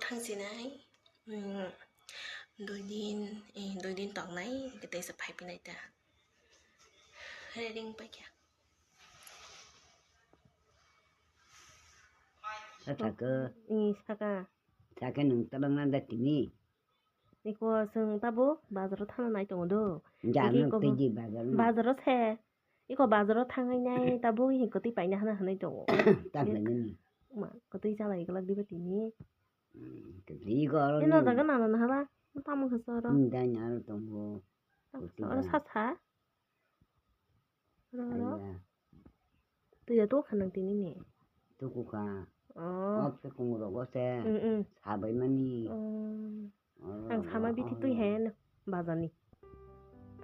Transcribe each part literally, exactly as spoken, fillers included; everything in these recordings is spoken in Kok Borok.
Ang sinai, mm, dui din, eh, dui din tongnai, hingke teisa phai phinai ta. Ready wng paikha. Saka. Ni saka. Saka nwng tabang nang da tini. Iko chwng tabuk bazaro thana nai tongo do. Jano twi di bazaro. Bazaro se. Iko bazaro thangai nai tabuk hiko twi paina hana hanai tongo. Tang paina ni. Ma, ko twi chalai glak diba tini. Hmm, ko twi ko aro. Ino jaga nana na hala. Tamo khe soro. Hmm, dai na aro tongo. Oro sa sa. Oro, oro. Aiya. Twi ya to khanang tini ni. Tuku kha. Oh. Op se kungu rogo se. Mm, mm. Sabai mani. Oh. Ang sama bithi twi he bazar ni.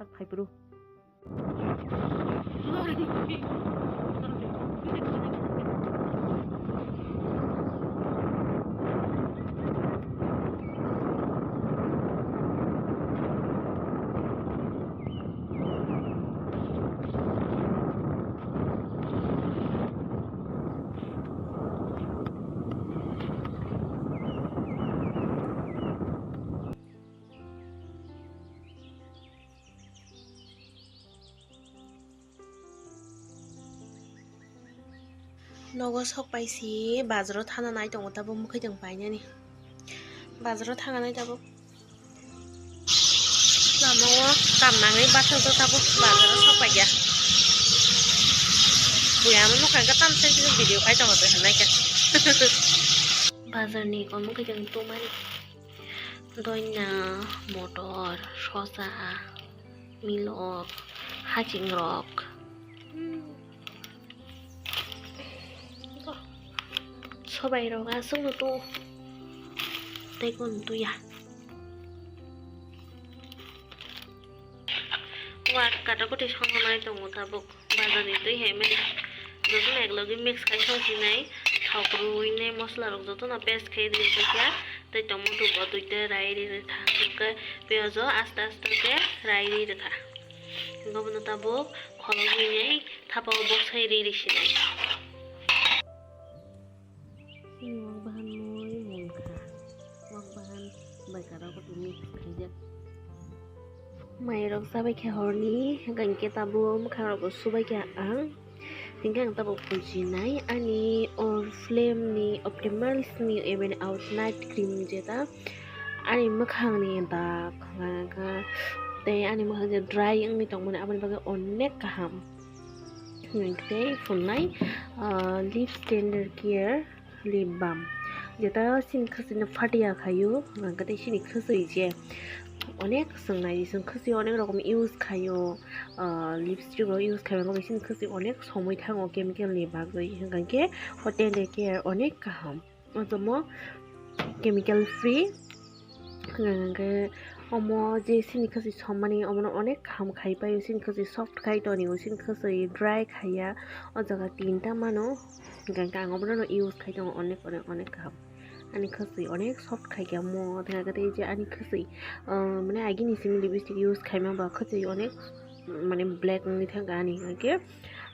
Tak phai phuru. Nogo sok pai si bazaro thana nai tongo, tabuk mwkhwtwng painani. Bazaro thanganai tabuk. Lama o kam nangwi bathajak tabuk bazaro sok paikha. Buya ano nukha khe tamsai khe video khai tongo twi hwnwi khe. Bazar ni omo khe chwng tumani. Doina, motor, sosa, milok, hachingrok. Sobai rok aswk no tongo. Tei kunu tuya. Wa kata koti songnai tongo tabuk. Bazar ni twi hai mani. Jotono ek logi mix khai song sinai. Thok rwi nai, mosola rok jotono paste khai rijak ya. Tei tomato bo duita rai ri rwkha. Hwnkhe piyaj o aste aste khe rai ri rwkha. Hwnkhe bono tabuk kholobwi nai thapa o boksai ri ri sinai. Chini wak bahan mui munkha. Wak bahan bai kara koti mix khaijak. Mairok chabai khe horni, hwnkhe tabuk mwkhang rok bo subai kha ang. Hwnkhe ang tabuk phunsinai ani Oriflame ni Optimals ni Even Out Night Cream jeta ani mwkhang ni dak hwnkha, tei ani mwkhang je dry wngwi tongmani aboni bagwi onek kaham. Hwnkhe tei phunnai, ah, Lips Tender Care lip balm, jeta chini khwsui no phatia khaio, hwnkhe tei chini khwsui je onek chwng nai di, chwng khwsui onek rokom use khaio, ah, lipstick rok use khaio, chini khwsui onek somoi thango chemical ni bagwi, hwnkhe o Tender Care onek kaham. O jomo chemical free. Hwnkhe omo je chini khwsui sommani, omono onek kaham khai paio, chini khwsui soft khai tonio, chini khwsui dry khaiya. O jaga tinta mano, hwnkhe ang obono use khai tongo onek, onek, onek kaham. Ani khwsui onek soft khai khe omo, hwnkhe tei je ani khwsui, ah, mane agini simi lipstick use khaima ba khwsui onek, mane black wngwi thangkha ani, hwnkhe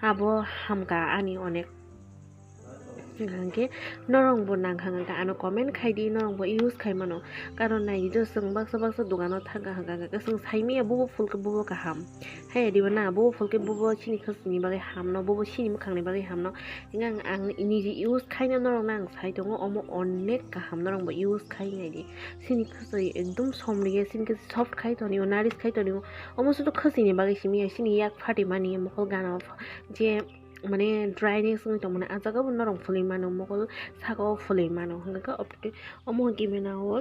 abo hamkha ani onek. Hwnkhe norok bo nangkha hwnkhe ano comment khai di, norok bo use khai mano. Karon nai di, chwng baksa baksa dogano thangkha hwnkha hwnkhe chwng sai manya bubo phulkhe bubo kaham. Hai diba na, bubo phulkhe bubo chini khwsui ni bagwi hamno, bubo chini mwkhang ni bagwi hamno. Hwnkhe ang, ang niji use khaino norok no ang sai tongo, omo onek kaham, norok bo use khai nai di. Chini khwsui ekdom somriya, chini khwsui soft khai tonio, naris khai tonio. Omo sudo khwsui ni bagwi simi ya, chini yak phati mani mokol gana je mane dryness wngwi tongmani, ah jaga bo norok phulwi mano, mokol saka o phulwi mano. Hwnkhe omo hwnkhe mena o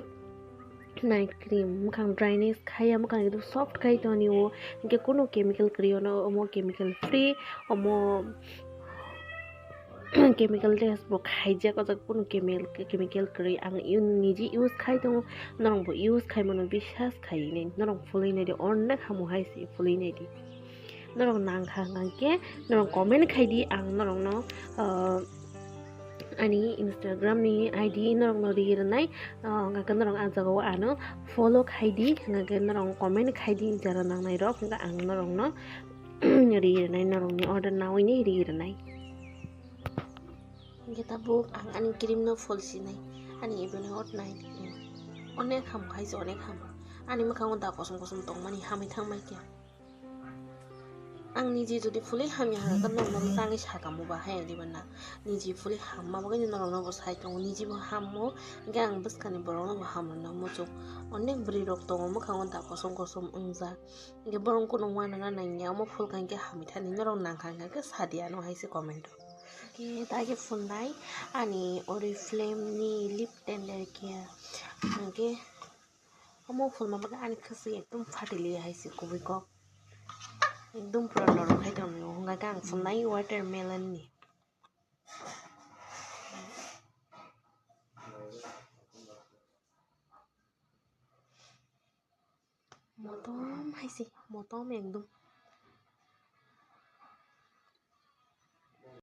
night cream, mwkhang dryness khaiya, mwkhang ekdom soft khai tonio, hwnkhe kunu chemical kwrwi, ono omo chemical free, omo chemical test bo khaijak, o jaga kunu chemical, chemical kwrwi. Ang niji use khai tongo, norok bo use khai mano, biswas khai nai, norok phulwi nai di, onek hamo hai se phulwi nai di. Norok nangkha hwnkhe norok comment khai di, ang norokno, ah, ani Instagram ni I D norokno ri rwnai, ah, hwnkhe norok ah jagao ano follow khai di, hwnkhe norok comment khai di, jara nangnai rok, hwnkhe ang norokno ri rwnai, norokni order naui ni ri rwnai. Hwnkhe tabuk ang ani cream no phulsinai, ani Even Out Night Cream. Onek ham hai se, onek ham. Ani mwkhango da kosom kosom tongmani hamwi thangbai khe. Ang niji jodi fully hamya hwnkhe norokno tangwi sakamo ba hai diba na. Niji fully hamma bagwi norokno bo sai tongo, niji bo hammo, hwnkhe ang bwskangni borokno bo hamrwna muchung. Onek bwrwi rok tongo mwkhango da kosom kosom wngjak, hwnkhe borok kunu uanana nangya, omo phulkha hwnkhe hamwi thani norok nangkha hwnkhe sadi ano hai se comment o. Hwnkhe dagi phunai ani Oriflame ni lip tender khe hwnkhe. Omo phulma bagwi ani khwswi ekdum phatiliya hai se kubui kok. Ekdum pura norok hai tongmani o, hwnkhai khe ang phulnai watermelon ni. Motom hai se, motom ekdum.